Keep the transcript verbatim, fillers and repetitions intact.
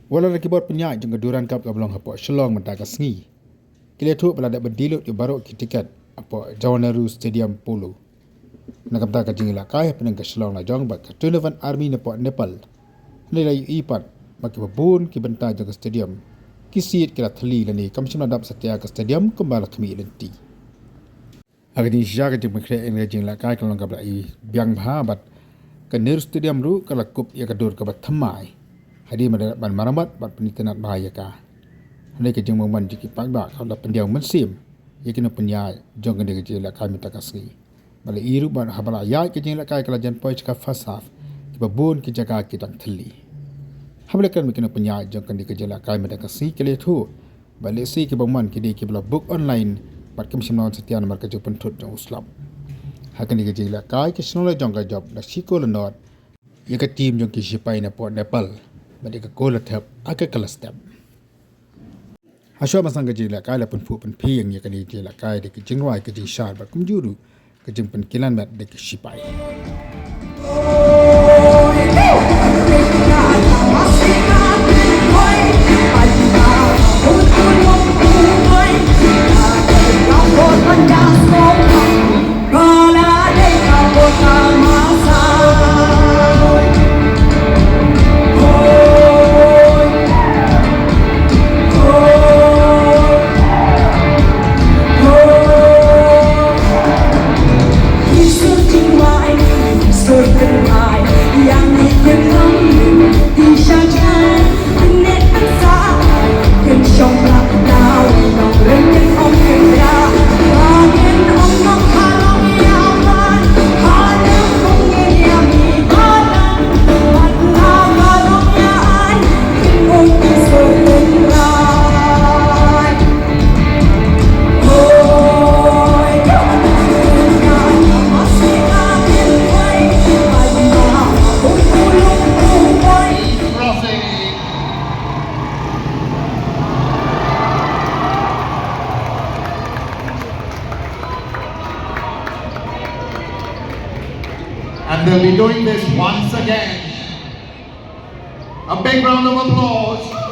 Wat la da ki bor pynïaid jong ka Durand Cup kaba long hapoh Shillong mynta ka sngi, ki la ïathuh ba la dep ban die lut ïa baroh ki tiket hapoh Jawaharlal Nehru Stadium Polo. Na ka bynta ka jingïalehkai hapdeng ka Shillong la jong bad ka Twenty-one Army napoh Nepal, hynrei la ïohi pat ba kiba bun ki bynta jong ka stadium, ki seat ki la thylli lane kam shym la dap satia ka stadium kumba la khmih lynti. Ha ka jingshisha, ka jingpynkhreh ïa ka jingïalehkai ka long kaba la i biang bha bad ka Nehru Stadium ruh ka la kup ïa ka dur kaba thymmai hadien ba la dep ban marammat bad pynitynnad bha ïa ka. Hynrei ka jingbymman jong ki paidbah ka la pyndiaw mynsiem ïa ki nongpynïaid jong kane ka jingïalehkai mynta ka sngi. Ba la i ruh ba haba la ïaid ka jingïalehkai ka la jan poi sha ka first half, kiba bun ki jaka ki dang thylli. Haba la kren bad ki nongpynïaid jong kane ka jingïalehkai mynta ka sngi, ki la ïathuh ba lehse ki bymman ki dei kiba la book online bad kim shym la wan satia namar ka jingpynthut jong u slap. Ha kane ka jingïalehkai, ka shnong la jong ka jop da shi kol la nod ïa ka team jong ki shipai napoh Nepal bad ïa ka kol la thep ha ka kala step. Hashuwa ban sdang ka jingïalehkai, la pynphuh pynphieng ïa kane ka jingïalehkai da ka jingrwai, ka jingshad bad kumjuh ruh ka jingpynkylla met da ki shipai. And they'll be doing this once again. A big round of applause.